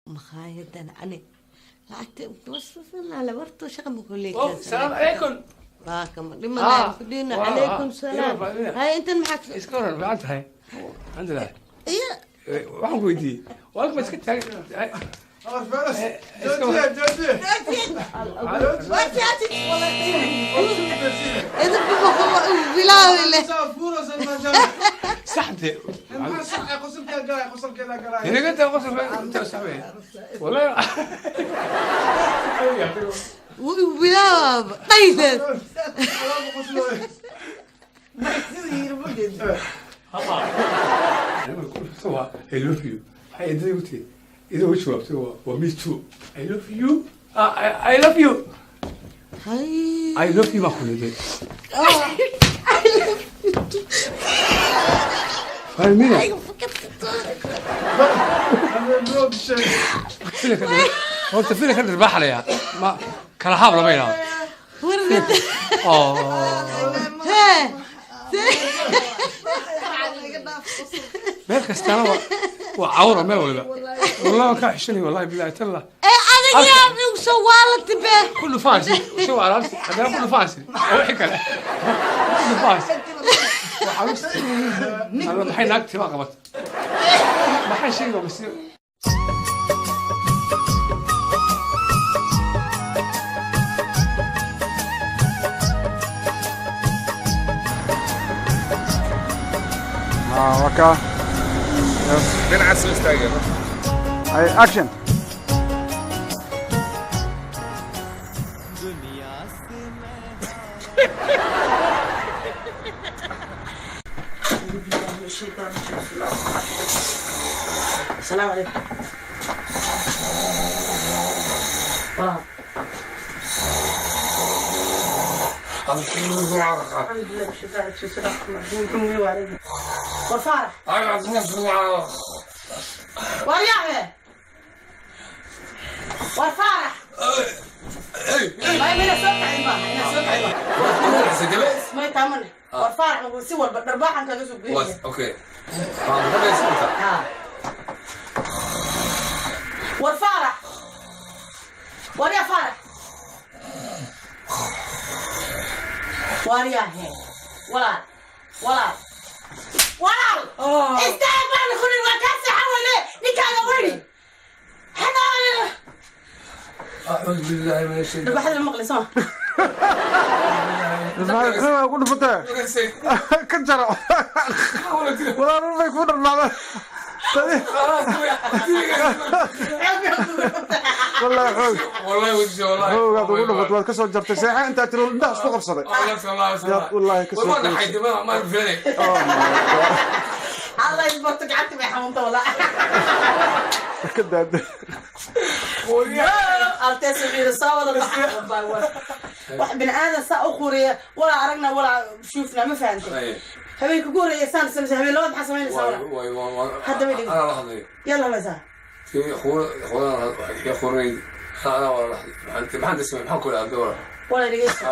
Makhaayaddan ani lacagta warto shaqa ma kuley. Salaam calaykum. Waa kama dhimanaya kudhina. Calaykum salaam. Hay, intan maxaa? Iska waran, fiican tahay? Alxamdulilah. Iyo. Waxaan ku weydiiyey, walka ma iska taagan? Joojiye, joojiye. Bilaawi leh. Saxde. Inaga taa qosolka inta saxbe, wallahi. Bilaab dhaydeed. Waa "I love you". Waxay eedadii ku tiri, idoo u jawaabtay, waa "Me too, I love you." I love you. Hay. "I love you" baan ku leeday. I love you too. Fahmina. Ay, Horta filinka dhirbaaxalaya ma kala haab lama idhaahdo. Warnada. Oo. Hee. Meel kastaana waa cawra, meel waliba. Wallahi waan kaa xishanay, wallahi billahi talla. Ee, adiga yaa igu soo waalati be. Kullu faansi soo alaabti haddana kullu faansi oo wixii kale kullu faansi. Waxaa alla, maxay naagti baa qabat? Maxay sheegi bas? Ah, waa kaa. Yes. Dhinaca soo istaageen. Ay, action. السلام عليكم. واو، الحمد لله بشفاعة وفارح waryahe, war Faarax, may mina soo kacin maaha, ina soo kacin maaha, may taamane. War Faarax, si walba dharbaaxan kaga soo goynaya. Okay. Ha, war Faarax, warya Faarax, waryahe, walaal, walaal, walaal, istaag baan ku niri. Waa kaa seexan weyne ninkaaga weyni. أعوذ بالله من الشيطان. Dharbaaxada la maqlay soo. Ismaaciil ku dhufatee ka jaro, walaal bay ku dharbacda. Wallahi xoog. والله ودي والله. Xoogaad ugu dhufatay, waad ka soo jartay. Seexa intaa tiro indhaha isku qabsaday. Yaad wallaahi ka soo والله goysay. حيدي ما فيني. Oh my God. Allah isbarto, gacanta bay xanuunta walaa. Ka daada. Altees wuxuu yidhi soo wada baxa. Wax bini aadan saa u quriya walaa aragna walaa shuufna, ma fahantay? Habeenka ugu horreeya saan samaysa, habeen labaad maxaa samaynaysaa walaa? Hadda way dhigin. انا لحظه. Yalla laysaa. في خونا يا خوري، انا ولا لحظه، انت ما عندي اسمي، maxaan ku idhahdaa wala? Walaa dhegeysta.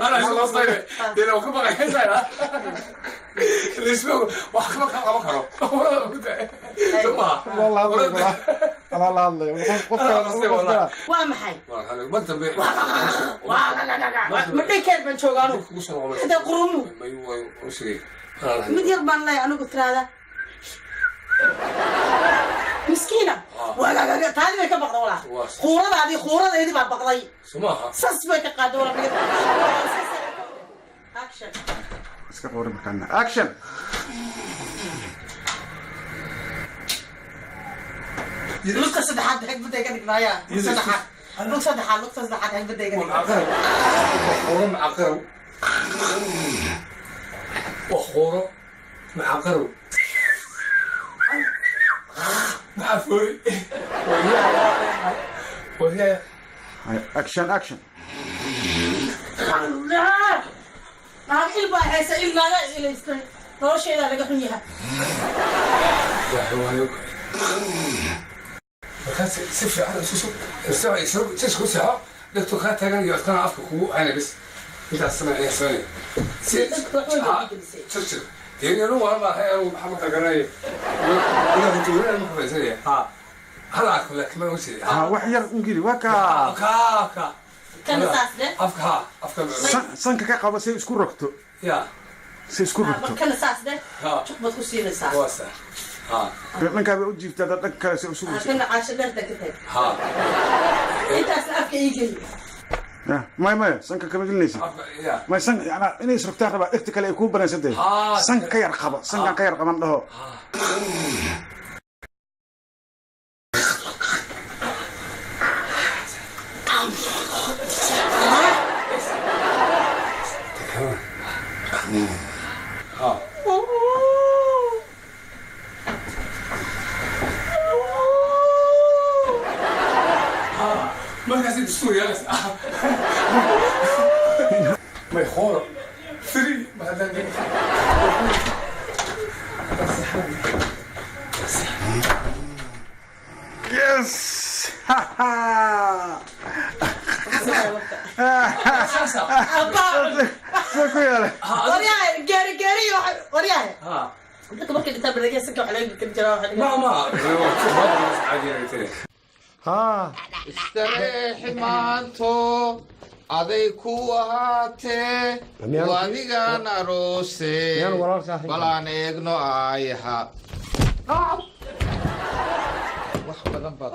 انا isla dee لو ka baqaysaa lisma wax kama ka qaban karo. Waa la hadlaya, walaa la hadlaya qof kale, qof kale. Waa maxay? Mar dambe. Ma daycare baan joogaa anugu hadda? Qurumu mid yar baan leeyahay anigu, tiraada miskiina taadi bay ka baqda walaa. Khuuradaadii, khuuradaydii baa baqday. Sas bay ka qaada walaa. Action. Iska qoori markaana. Action. Lugta saddexaad xigbaday ka dhignaaya. Saddexaad, lug saddexaad, lugta saddexaad xigbaday ka dhignaa. Khuuro macaqarow, waa khuuro macaqarow, maxaa foori waryaa? Action, action. Naag il baa haysa, il naaga ilaystay, nolosheedaa laga xun yahay. Markaas si fiican isu sug, isku seexo, dhegtu kaa taagan iyo adkana afka kugu hayna. Bis intaas samee ayaa sameynaya. Si jirjir Ha, wax yar ungeli waa kaa. Kana saas dheh. Sanka ka qaba si isku rogto, si isku rogto. Kana saas dheh, juq baad ku siinaysaa. Dhankaa bay u jiiftaa, dhanka kale si isu rogto. Kana caasho dheerta ka tag, intaasna afka ii geli. Maya, maya, sanka kama gelinaysa. May, sanka yanaa inay isrogtaan rabaa, dhegta kale ay kuu banaysan tahay. Sanka ka yar qaba, sankan ka yar qaban dhaho. Yes. Soo ku yeelay. Waryahay, gaari gaari, waryahay, dadka markay dhintaan balaga sanka wax laga gelin jiraa waxa. Istareexi maanto aday ku ahaatee, wadigan aroose, balaan eegno aayaha wax badan baad.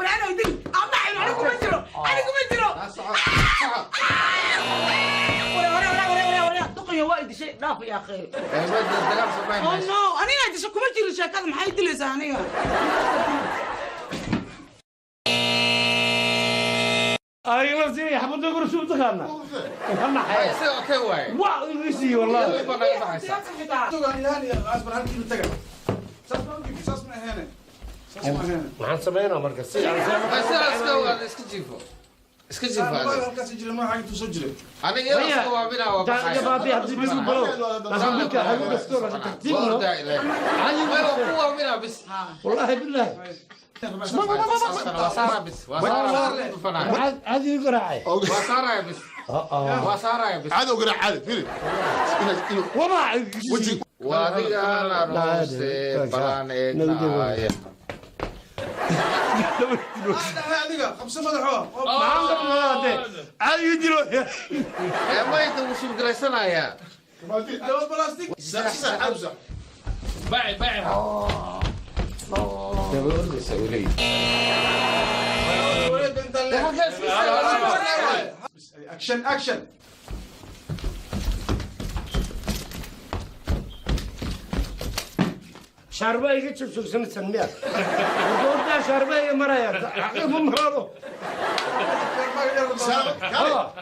Duqaya waa idishay, dhaaf yaa akhi. Dagaal samayn. Oh no, aniga idisha kuma jirin sheekada, maxay dilaysaa aniga? Adiga laftiga xabadda gursu u taqaana. Isaga okay waaye. Waa ingiriisi wallahi. Iyadoo baa naga baxaysa. Maxaan sameynaa marka si Isaga iska ogaada, iska jiifo, iska jiifo aniga iyadoo iska waabinaa waa baxaya. Jabaabi haddii bisu balo. Laakiin midka hagu gasto laakiin tartiib Waa no. ordaa ilaahay. Way waa ku waabinaa bis. Wallahi billahi. Waa saara bis, waa saara dhufanaya. Maxaad caadi igu raacay. Waa saaraya bis, waa saaraya bis. Cadow garaac, caadi firi inuu Wama weji. Wadigan aroose, balaan eegno aaya. Adiga qabso madaxo. Maxaan qabnaa caadi igu dilo. Ee mayta wuu suurgalaysanayaa. Laba plastic. باعي باعي. Action, action. Shaarba iga joogjoogsanaysan miya? Goortaa shaarba iga maraya. Xaqii ma maraado.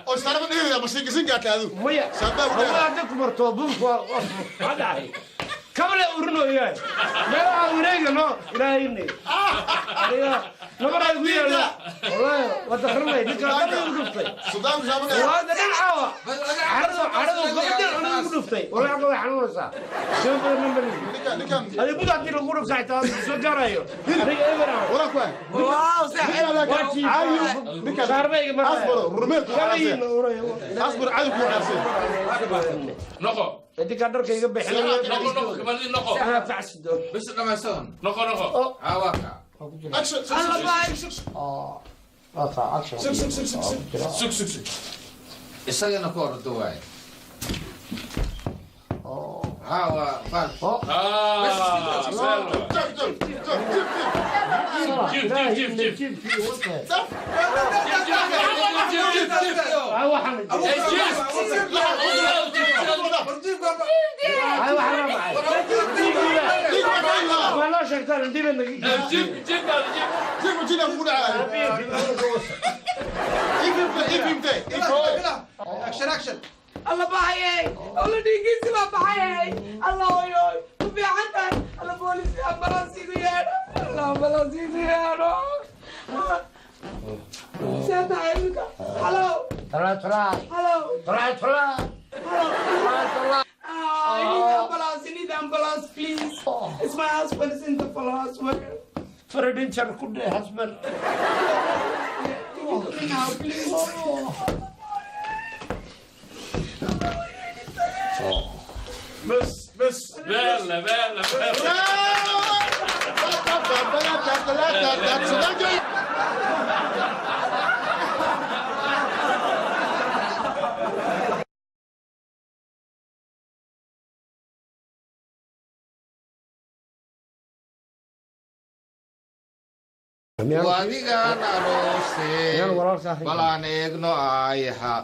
Oo saarba dhigaya mashiinka singaata adu. Maya. Shaarba u Hawa hadda ku marto buufku waa dhacay. Kabale urinoyaa. Meelaha wareega no ilaahayni. Aniga nabaraa igu yaala. Wallaahi waa dakranay ninka dhan igu dhuftay. Suldaan shaarba dhigaya. Waa dhan caawa. Carado carado gabadha cunada igu dhuftay. Wallaahi way xanuunaysaa. Soo badan ma malihi. Ninkan Adiga bud haddii lagu dhufto xitaa soo gaarayo. Aniga eber ah. Walaa ku ah. Wow, Waa jiifaa. Ninkan Shaarba iga maraya. asbaro rumeed ku Shabayin xaraasay. uraya. Asbar cadow ku xaraasay. نقو. Idinkaa dharka iga bixinaya. نقو نقو كمان نقو. Anaa facsido. Bis dhamaysadan. نقو نقو. Haa, waa kaa. Action. سك سك سك. Isagana ku ordo waaye. Haa, waa baal. اه جيب جيب جيب جيب. جيب جيب جيب. جيب جيب هذا جيب. Jib jina ku dhacay. Ifimte ifimte. Action, action. Alla baxayay, alla dhiigiisi baa baxayay, alla oyoy ku fiican tahay, alla booliis ambalaas igu yeedho, alla ambalaas igu yeedho. See tahay imika? Halow, halow, halow. Ah, I need ambulance, I need ambulance, please. It's my husband is in the ambulance. Fredinchar ku dheh husband. Can you come now, please? بس. بس. Bella, bella, bella. Wadigan aroose Miyaan walaalka ahayn? Bal aan eegno aayaha.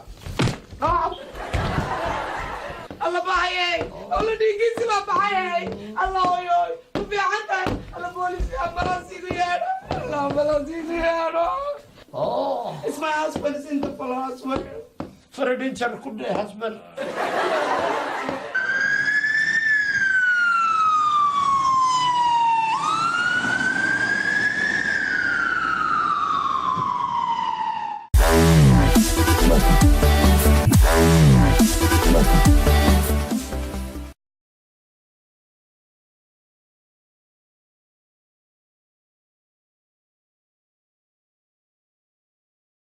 Alla baxayay, alla dhiiggiisi baa baxayay, alla oyoy, ku fiican tahay, alla booliska ambulance igu yeedho, alla ambulance igu yeedho. It's my husband is in the hospital. Faradinjar ku dheh husband.